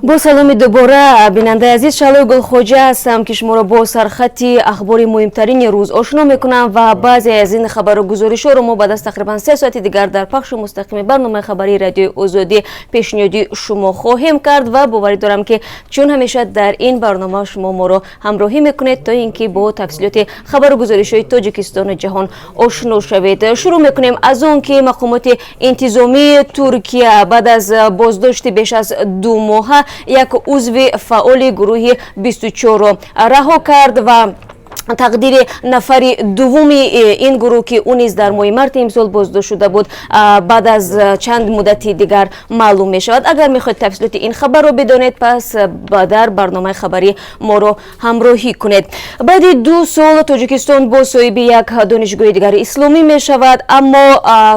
Бо саломи дубора, бинандаи азиз, Шаҳлои Гулхоҷа ҳастам, ки шуморо бо сархати ахбори муҳимтарини рӯз ошно мекунам ва баъзе аз ин хабару гузоришҳоро мо баъд аз тақрибан 3 соати дигар дар пахши мустақими барномаи хабарии Радиои Озодӣ пешниҳоди шумо хоҳем кард. Ва боварӣ дорам, ки чун ҳамеша дар ин барнома шумо моро ҳамроҳӣ мекунед, то ин ки бо тафсилоти хабару гузоришҳои Тоҷикистону ҷаҳон ошно шавед. Шурӯъ мекунем аз он, ки мақомоти интизомии Туркия баъд аз боздошти беш аз 2 моҳа як узви фаъоли гурӯҳи 24-ро раҳо кард ва тақдири нафари дуввуми ин гурӯҳ, ки ӯ низ дар моҳи марти имсол боздошт шуда буд, баъд аз чанд муддати дигар маълум мешавад. Агар мехоҳед тафсилоти ин хабарро бидонед, пас дар барномаи хабарӣ моро ҳамроҳӣ кунед. Баъди 2 сол Тоҷикистон боз соҳиби як донишгоҳи дигари исломӣ мешавад, аммо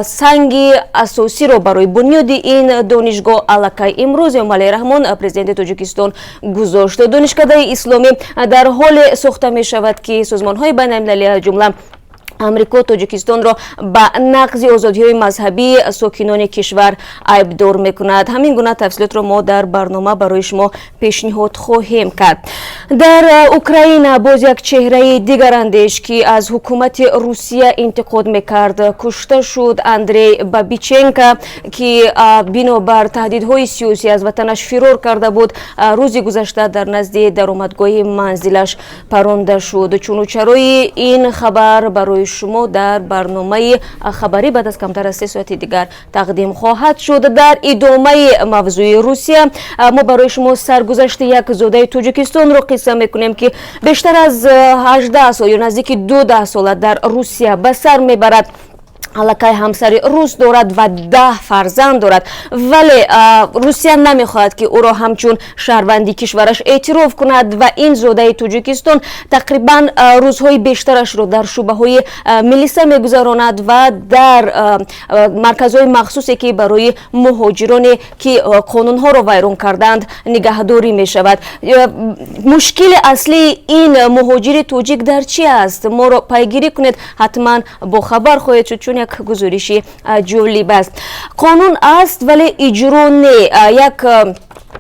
санги асосиро барои бунёди ин донишгоҳ аллакай имрӯз Эмомалӣ Раҳмон, президенти Тоҷикистон, гузошт. Донишкадаи исломӣ дар ҳоле сохта мешавад, ки созмонҳои байналмилалӣ, аз ҷумла Амрико, Тоҷикистонро ба нақзи озодиҳои мазҳабии сокинони кишвар айбдор мекунад. Ҳамин гуна тафсилотро мо дар барнома барои шумо пешниҳод хоҳем кард. Дар Украина боз як чеҳраи дигарандеш, ки аз ҳукумати Русия интиқод мекард, кушта шуд. Андрей Бабиченко, ки бинобар таҳдидҳои сиёсӣ аз ватанаш фирор карда буд, рӯзи гузашта дар назди даромадгоҳи манзилаш паронда шуд. Чуну чарои ин хабар барои шумо дар барномаи хабарӣ баъд аз камтар аз 3 соати дигар тақдим хоҳад шуд. Дар идомаи мавзӯи Русия мо барои шумо саргузашти як зодаи Тоҷикистонро қисса мекунем, ки бештар аз 18 сол ё наздики 20 сола дар Русия ба сар мебарад, аллакай ҳамсари рус дорад ва 10 фарзанд дорад, вале Русия намехоҳад, ки ӯро ҳамчун шаҳрванди кишвараш эътироф кунад. Ва ин зодаи Тоҷикистон тақрибан рӯзҳои бештарашро дар шӯъбаҳои милиса мегузаронад ва дар марказҳои махсусе, ки барои муҳоҷироне, ки қонунҳоро вайрон кардаанд, нигаҳдорӣ мешавад. Мушкили аслии ин муҳоҷири тоҷик дар чӣ аст? Моро пайгирӣ кунед, ҳатман бохабар хоҳед шуд, чун як гузориши ҷолиб аст. Қонун аст, вале иҷро не. Як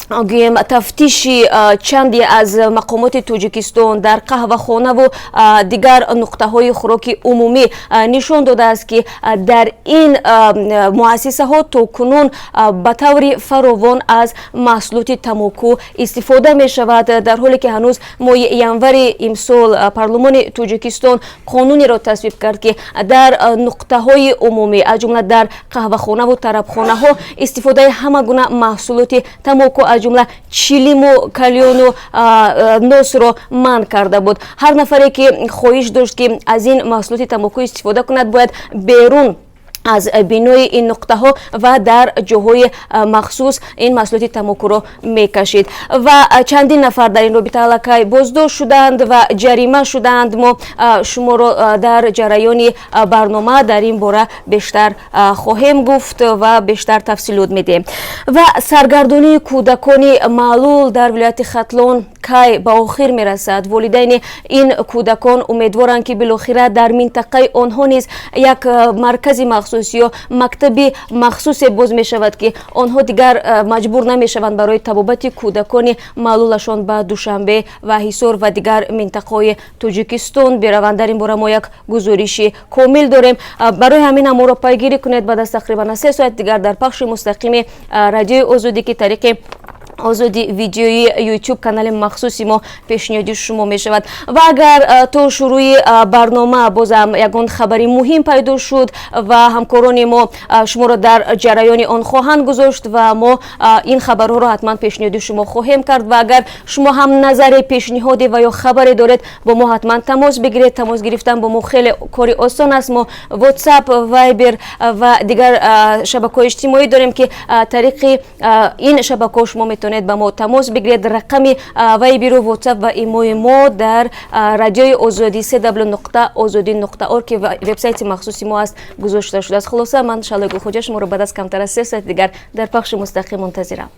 гӯем, тафтиши чанде аз мақомоти Тоҷикистон дар қаҳвахонаву дигар нуқтаҳои хӯроки умумӣ нишон додааст, ки дар ин муассисаҳо то кунун ба таври фаровон аз маҳсулоти тамоку истифода мешавад, дар ҳоле ки ҳанӯз моҳи январи имсол парлумони Тоҷикистон қонунеро тасвиб кард, ки дар нуқтаҳои умумӣ, аз ҷумла дар қаҳвахонаву тарабхонаҳо, истифодаи ҳама гуна маҳсулоти тамоку, аз ҷумла чилиму калёну носро манъ карда буд. Ҳар нафаре, ки хоҳиш дошт, ки аз ин маҳсулоти тамоку истифода кунад, бояд берун аз бинои ин нуқтаҳо ва дар ҷоҳои махсус ин маҳсулоти тамокуро мекашид. Ва чандин нафар дар ин робита аллакай боздошт шуданд ва ҷарима шуданд. Мо шуморо дар ҷараёни барнома дар ин бора бештар хоҳем гуфт ва бештар тафсилот медиҳем. Ва саргардонии кӯдакони маълул дар вилояти Хатлон кай ба охир мерасад? Волидайни ин кӯдакон умедворанд, ки билохира дар минтақаи онҳо низ як маркази махсус ё мактаби махсусе боз мешавад, ки онҳо дигар маҷбур намешаванд барои табобати кӯдакони маълулашон ба Душанбе ва Ҳисор ва дигар минтақаҳои Тоҷикистон бираванд. Дар ин бора мо як гузориши комил дорем. Барои ҳамин ҳам моро пайгирӣ кунед. Баъд аз тақрибан 3 соат дигар дар пахши мустақими Радиои Озодӣ, ки тариқи Озоди видеои Ютуб, канали махсуси мо, пешниҳоди шумо мешавад. Ва агар то шурӯи барнома бозам ягон хабари муҳим пайдо шуд ва ҳамкорони мо шуморо дар ҷараёни он хоҳанд гузошт ва мо ин хабарҳоро ҳатман пешниҳоди шумо хоҳем кард. Ва агар шумо ҳам назаре, пешниҳоде ва ё хабаре доред, бо мо ҳатман тамос бигиред. Тамос гирифтан бо мо хеле кори осон аст. Мо WhatsApp, Viber ва дигар шабакаҳои иҷтимоӣ дорем, ки тариқи ин шабакаҳо шумо метавонед ба мо тамос бигиред. Рақами Вайберу WhatsApp ва имои мо дар Радиои Озодӣ cw.ozodi.org, ки вебсайти махсуси мо аст, гузошта шудааст. Хулоса, ман, Шаҳлои Гулхоҷа, шуморо баъд аз камтар аз 3 соати дигар дар пахши мустақим мунтазирам.